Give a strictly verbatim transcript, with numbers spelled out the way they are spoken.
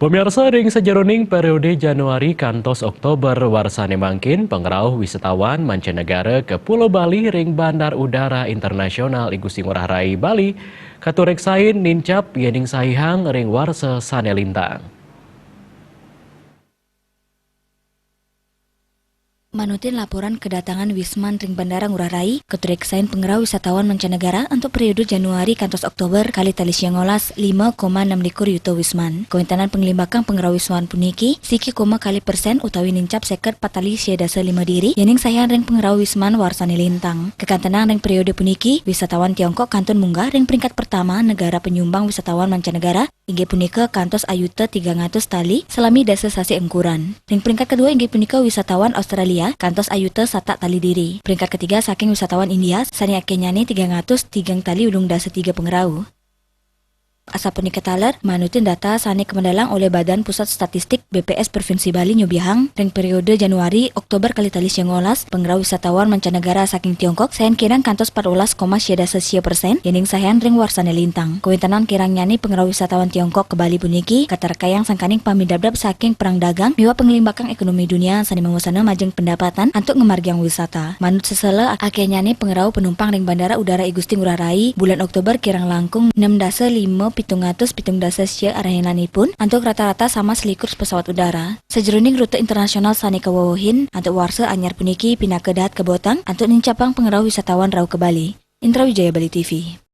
Pemirsa, ring sajeroning periode Januari kantos Oktober warsane mangkin, pangrauh wisatawan mancanegara ke Pulau Bali ring Bandar Udara Internasional I Gusti Ngurah Rai, Bali, katureksain nincap yening saihang ring warsa sane lintang. Manutin laporan kedatangan Wisman ring Bandara Ngurah Rai, katureksain pangrauh wisatawan mancanegara antuk periode Januari kantos Oktober kalih tali siangolas lima koma enam likur yuta Wisman. Kawentenan panglimbakang pangrauh Wisman puniki siki koma kalih persen utawi nincap seket pat tali sia dasa lima diri, yening saihang ring pangrauh Wisman warsane lintang. Kakantenang ring periode puniki, wisatawan Tiongkok kantun munggah ring peringkat pertama negara penyumbang wisatawan mancanegara, inggih punika kantos ayuta tigang atus tali salami dasa sasih engkuran. Ring peringkat kedua inggih punika wisatawan Australia kantos ayuta satak tali diri. Peringkat ketiga saking wisatawan India sane akenyane tigang atus tigang tali ulung dasa tiga pangrauh. Asapunika taler, manutin data sane kamedalang olih Badan Pusat Statistik B P S Provinsi Bali nyubihang, ring periode Januari Oktober kalih tali siangolas, pangrauh wisatawan mancanegara saking Tiongkok sayan kirang kantos pat welas koma sia dasa sia persen, yening saihang ring warsane lintang. Kawentenan kirangnyane pangrauh wisatawan Tiongkok ka Bali puniki katarkayang sangkaning pamidabdab saking perang dagang miwah panglimbakang ekonomi dunia sane mawasana majeng pendapatan antuk ngamargiang wisata. Manut sesela, akenyane pangrauh penumpang ring Bandara Udara I Gusti Ngurah Rai bulan Oktober kirang langkung enam dasa lima pitung atus pitung dasa sia arahinanipun antuk rata-rata sama selikur pesawat udara. Sajeroning rute internasional sane kawewehin antuk warsa anyar puniki pinaka dahat kabotang antuk nincapang pangrauh wisatawan rauh ka Bali. Indra Wijaya, Bali T V.